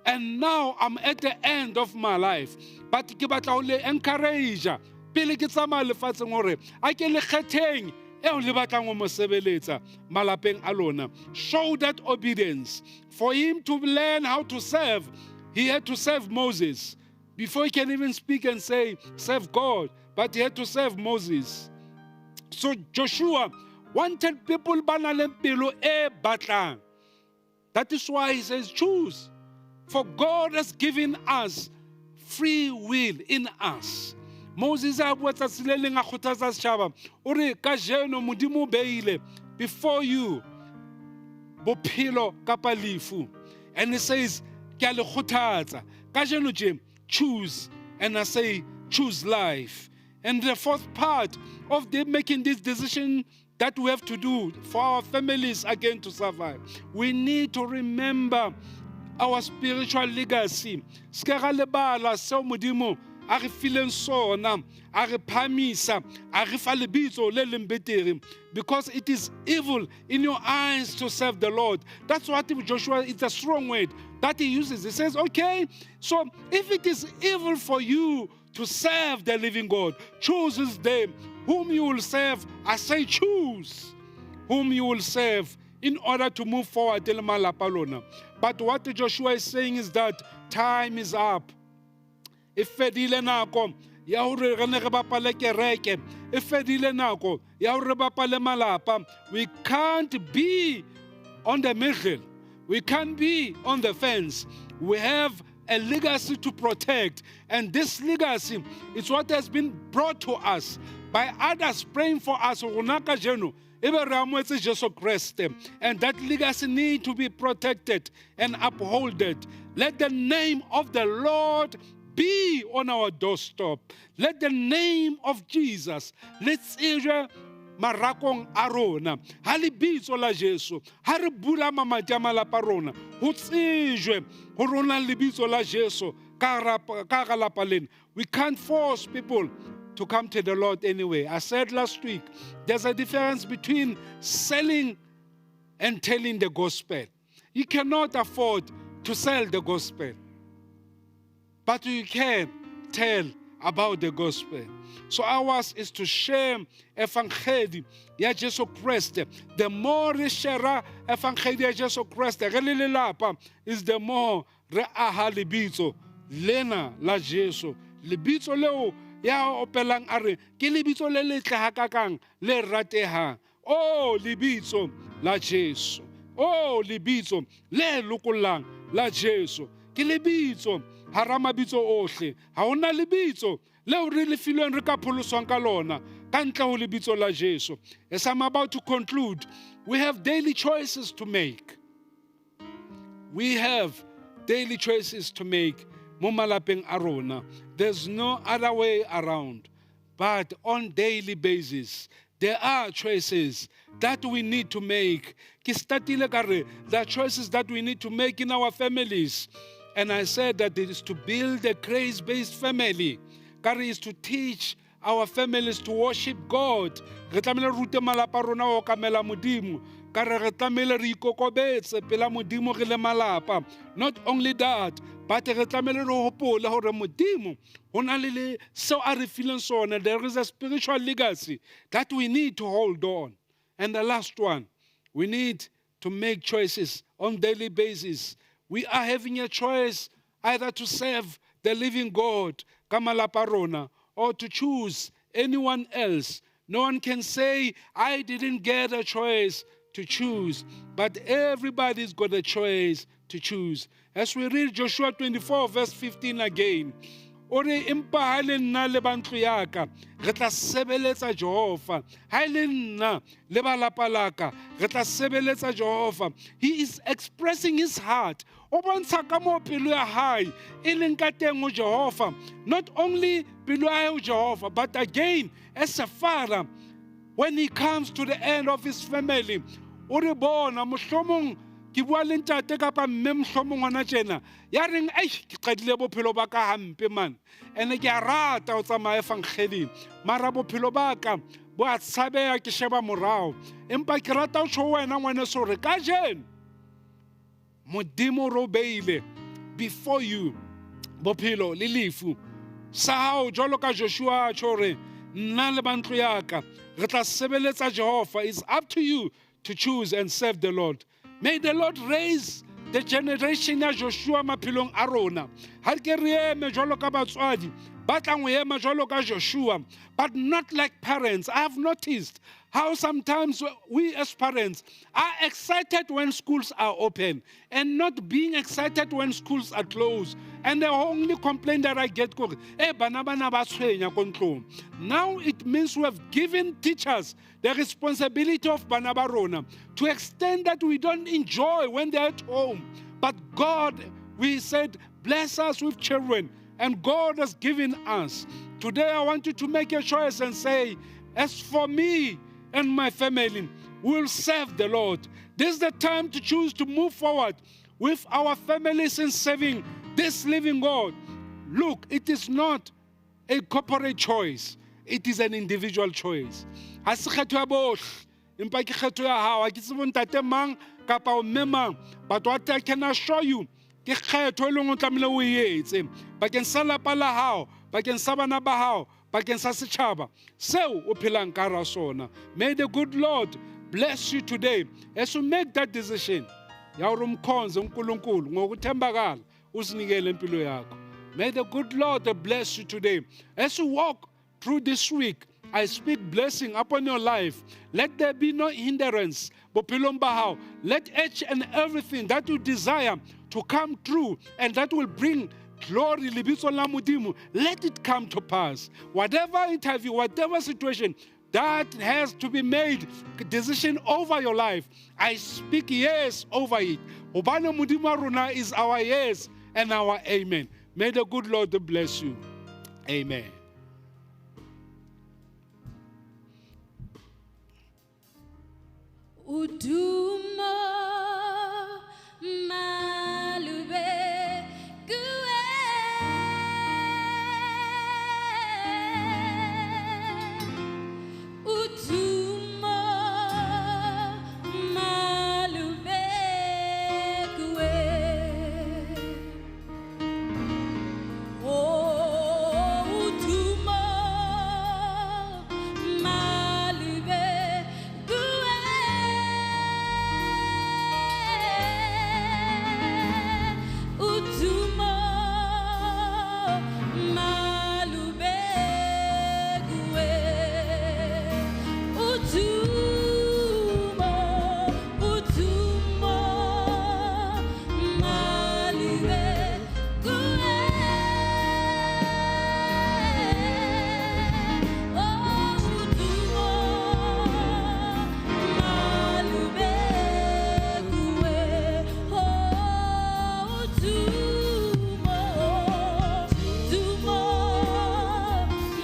And now I'm at the end of my life. But ke batla ho le encourage pele ke tsamaya lefatsheng hore a ke le kgetheng eo le batlang ho mo sebeletsa malapeng a lona. Show that obedience. For him to learn how to serve, he had to serve Moses. Before he can even speak and say, serve God, but he had to serve Moses. So Joshua wanted people ba nang le pelo e batlang. That is why he says, choose. For God has given us free will in us. Moses a bua tsatsi le leng a kgothatsa setjhaba, o re, kajeno Modimo o beile before you bophelo kapa lefu. And he says, ke a le kgothatsa. Kajeno tje, choose. And I say, choose life. And the fourth part of the making this decision that we have to do for our families again to survive, we need to remember our spiritual legacy. Se ke ra lebala seo Modimo a re fileng sona, a re phamisa, a re fa lebitso le leng betere, because it is evil in your eyes to serve the Lord. That's what Joshua, it's a strong word that he uses. He says, okay, so if it is evil for you to serve the living God, choose this day whom you will serve. I say choose whom you will serve in order to move forward. But what Joshua is saying is that time is up. E fedile nako ya hore re ne re bapale kereke. E fedile nako ya hore re bapale malapa. We can't be on the middle. We can't be on the fence. We have a legacy to protect. And this legacy is what has been brought to us by others praying for us. Rona kajeno, ebe re amohetse Jesu Kreste. And that legacy need to be protected and upholded. Let the name of the Lord be on our doorstep. Let the name of Jesus, let's hear marakong a rona. Ha lebitso la Jesu, ha re bula mamati a malapa a rona, ho tsejwe ho rona lebitso la Jesu ka hara lapa lena. We can't force people to come to the Lord anyway. I said last week, there's a difference between selling and telling the gospel. You cannot afford to sell the gospel, but you can tell about the gospel. So ours is to share evangeli ya Jesu Christ. The more re share evangeli ya Jesu Christ re le lelapa, is the more re aha lebitso lena la Jesu. Lebitso leo ya opelang a re ke lebitso le letle hakakang le ratehang. Oh, lebitso la Jesu. Oh, lebitso le lokollang la Jesu. Ke lebitso hara mabitso ohle. Ha hona lebitso leo re le filweng re ka pholoswang ka lona ka ntle ho lebitso la Jesu. As I'm about to conclude, we have daily choices to make. We have daily choices to make mo malapeng a rona. There's no other way around. But on daily basis, there are choices that we need to make. Ke startile ka re, there are choices that we need to make in our families. And I said that it is to build a grace-based family. Ka re is to teach our families to worship God. Re tlamehile re rute malapa a rona ho okamela Modimo. Ka re re tlamehile re ikokobetse pela Modimo re le malapa. Not only that, but re tlamehile re hopole hore Modimo ho na le le seo a re fileng sona. There is a spiritual legacy that we need to hold on. And the last one, we need to make choices on daily basis. We are having a choice either to serve the living God, ka malapa a rona, or to choose anyone else. No one can say, I didn't get a choice to choose, but everybody's got a choice to choose. As we read Joshua 24, verse 15 again, o re empa ha le nna le ba ntlo ya ka re tla sebeletsa Jehova. Ha le nna le ba lapa la ka re tla sebeletsa Jehova. He is expressing his heart. O bontsha ka moo pelo ya hae e leng ka teng ho Jehova. Not only pelo ya hae ho Jehova, but again as a father, when he comes to the end of his family, o re bona mohlomong ke bua le ntate kapa mme mohlomong hona tjena ya reng, eish, ke qadile bophelo ba ka hampe man, ene ke a rata ho tsamaya evangeling, mara bophelo ba ka bo a tshabeha ke sheba morao. Empa ke rata ho tjho ho wena ngwaneso hore kajeno Modimo re o beile before you bophelo le lefu sa hao, jwalo ka Joshua a tjho hore nna le ba ntlo ya ka re tla sebeletsa Jehova. It's up to you to choose and serve the Lord. May the Lord raise the generation ya Joshua maphelong a rona. Ha ke re eme jwalo ka batswadi ba tlang ho ema jwalo ka Joshua, but not like parents. I have noticed how sometimes we as parents are excited when schools are open and not being excited when schools are closed. And the only complaint that I get, kore, bana bana ba tshwenya ko ntlong. Now it means we have given teachers the responsibility of bana ba rona to extend that we don't enjoy when they're at home. But God, we said, bless us with children, and God has given us. Today I want you to make a choice and say, as for me and my family, we will serve the Lord. This is the time to choose to move forward with our families in serving this living God. Look, it is not a corporate choice. It is an individual choice. Ha se kgetho ya bohle, empa ke kgetho ya hao. Ha ke tsebe ntate mang kapa o mme mang, but what I can assure you, ke kgetho e leng o tlamehile o e etse bakeng sa lapa la hao, bakeng sa bana ba hao, bakeng sa setjhaba seo o phelang ka hara sona. May the good Lord bless you today as you make that decision ya hore o mkhonze uNkulunkulu ngokuthembakala, usinikele impilo yakho. May the good Lord bless you today as you walk through this week. I speak blessing upon your life. Let there be no hindrance bophelong ba hao. Let each and everything that you desire to come true and that will bring glory lebitso la Modimo, let it come to pass. Whatever interview, whatever situation that has to be made decision over your life, I speak yes over it. Hobane Modimo wa rona is our yes and our amen. May the good Lord bless you. Amen. Udumo malube kuwe. Udumo malube kuwe. Oh, udumo malube kuwe. Udumo malube kuwe. Udumo, udumo malube kuwe. Oh, udumo malube kuwe. Oh, udumo, udumo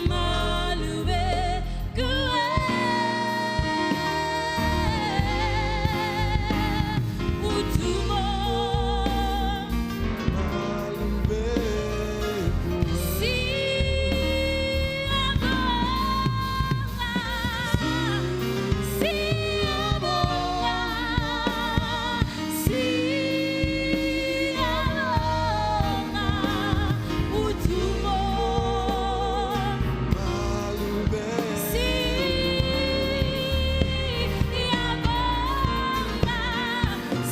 malube kuwe. Udumo. Siyabonga, siyabonga, siyabonga, udumo. Siyabonga,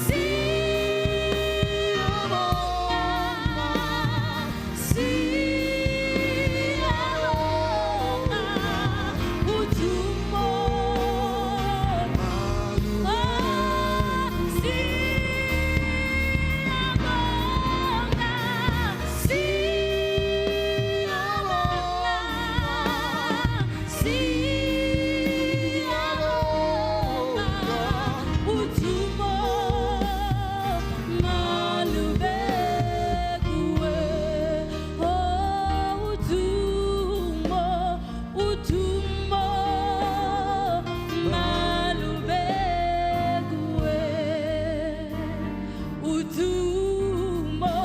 siyabonga, siyabonga, udumo. Oh, siyabonga, siyabonga, siyabonga, udumo malube kuwe. Oh, udumo, udumo malube kuwe. Udumo,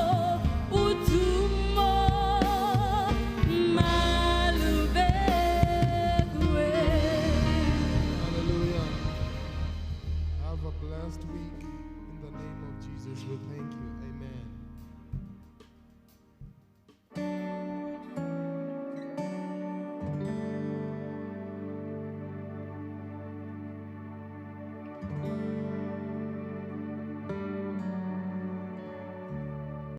udumo malube kuwe. Hallelujah. Have a blessed week. In the name of Jesus, we thank you.